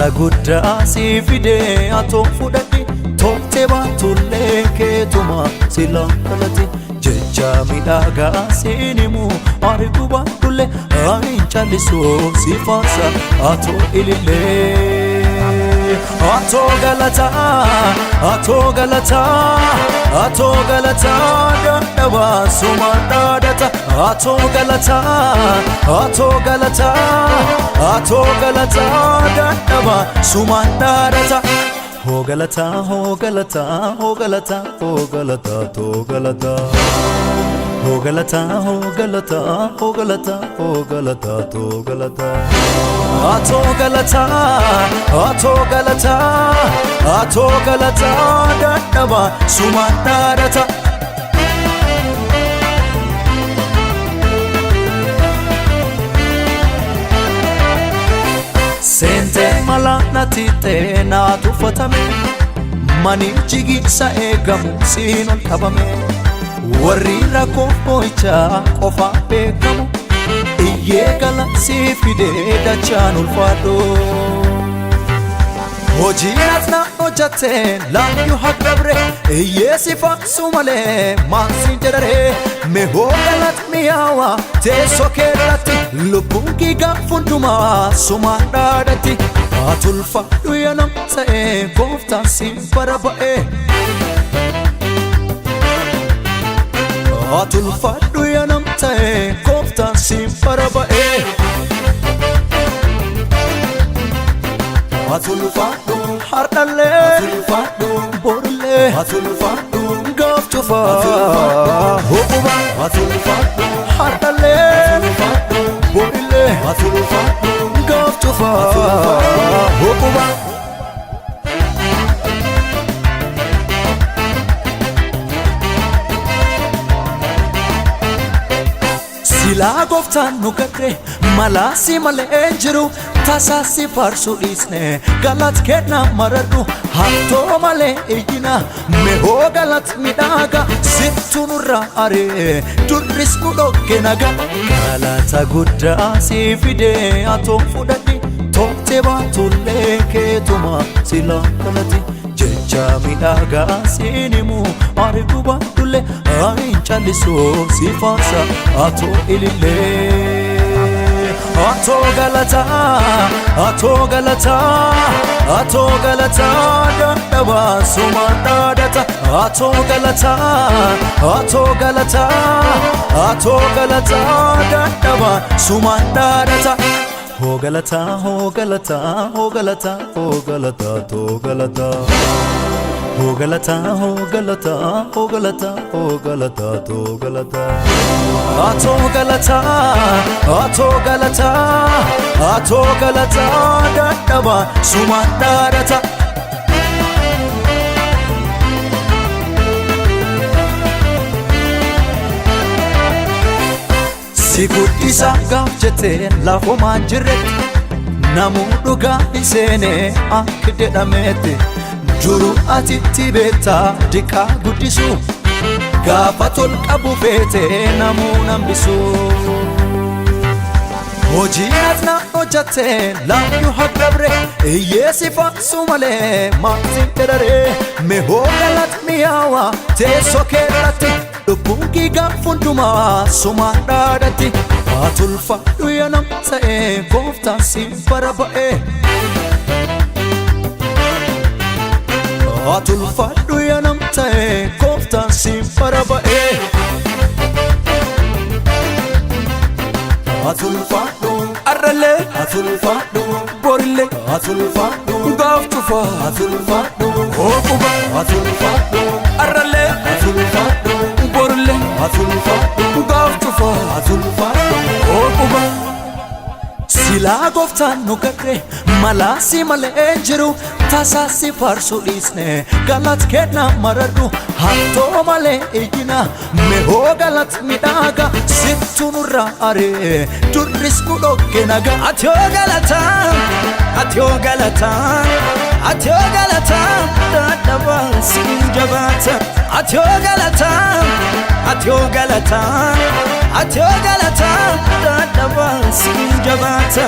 Galata guddaa si fidee atoo fudhadhi toltee baatullee keetuma sila galati jecha miidhagaa siin himu arguu baatullee ani hin callisu si faarsa atoo ilillee. Atoo galataa, atoo galataa, atoo galataa dadhabaa suma dhaadata. Atoo galataa, atoo galataa, atoo galataa dadhabaa suma dhaadata. Hoo galataa, hoo galataa, hoo galataa, hoo galataa, too galataa. Hoo galataa, hoo galataa, hoo galataa, hoo galataa, too galataa. Atoo galataa, atoo galataa, atoo galataa dadhabaa suma dhaadata. Seentee mala natti xeenaa tuffatame mani jigiisa eegamu siin ol qabame warri rakkoo boo'ichaa qofaa beekamu iyyee gala sii fidee dachaan ulfaadhu. Hojii ati hojjatte laayyuu haqabre iyyee si faarsu malee maal siin jedhare mehoo galat mi'aawa teessoo keerratti lubbuun kee gaaf hundumaa sumaan dhaadatti ati ulfaadhu yaa nam ta'e gooftaan si bara ba'e. Ati ulfaadhu yaa nam ta'e gooftaan si bara ba'e. Ati ulfaadhu hardhallee ati ulfaadhu borillee ati ulfaadhu gaaf cufaa hukuba ati ulfaadhu hardhallee ati ulfaadhu borillee ati ulfaadhu gaaf cufaa hukuba. Silaa gooftaan nu gadhe malaasi malee hin jiru tasaasi faarsu dhiisne galat kenna maradhu hattoo malee iyyina mehoo galat midhaaga sittu nurra aree durris nu dhogge naga. Galata guddaa si fidee atoo fudhadhi toltee baatullee keetuma sila galati jecha miidhagaa siin himu arguu baatullee ani hin callisu si faarsa atoo ilillee. Atoo galataa, atoo galataa, atoo galataa dadhabaa suma dhaadata. Atoo galataa, atoo galataa, atoo galataa dadhabaa suma dhaadata. Hoo galataa, hoo galataa, hoo galataa, hoo galataa, too galataa. Hoo galataa, hoo galataa, hoo galataa, hoo galataa, too galataa. Atoo galataa, atoo galataa, atoo galataa dadhabaa suma dhaadata. Si guddisa gaaf jettee lafumaan jirretti namuu dhugaa hin seene akka jedhametti duru atitti beektaa diqaa guddisu gaafa tol qabu feete namuu nambisu. Hojii ati hojjatte laayyuu haqabre iyyee si faarsu malee maal siin jedhare mehoo galat mi'aawa teessoo keerratti lubbuun kee gaaf hundumaa sumaan dhaadatti ati ulfaadhu yaa nam ta'e gooftaan si bara ba'e. Ati ulfaadhu yaa nam ta'e gooftaan si bara ba'e. Ati ulfaadhu Arrallee ati ulfaadhu borillee ati ulfaadhu gaaf cufaa ati ulfaadhu hooquba ati ulfaadhu arrallee ati ulfaadhu borillee ati ulfaadhu gaaf cufaa ati ulfaadhu. hooquba. Silaa gooftaan nu gadhe malaasi malee hin jiru tasaasi faarsu dhiisne galat kenna maradhu hattoo malee iyyina mehoo galat midhaaga sittu nurra aree durris nu dhogge naga. Ati yoo galataa, ati yoo galataa, ati yoo galataa, dadhabaan siin jabaata. Ati yoo galataa, ati yoo galataa, ati yoo galataa, dadhabaan siin jabaata.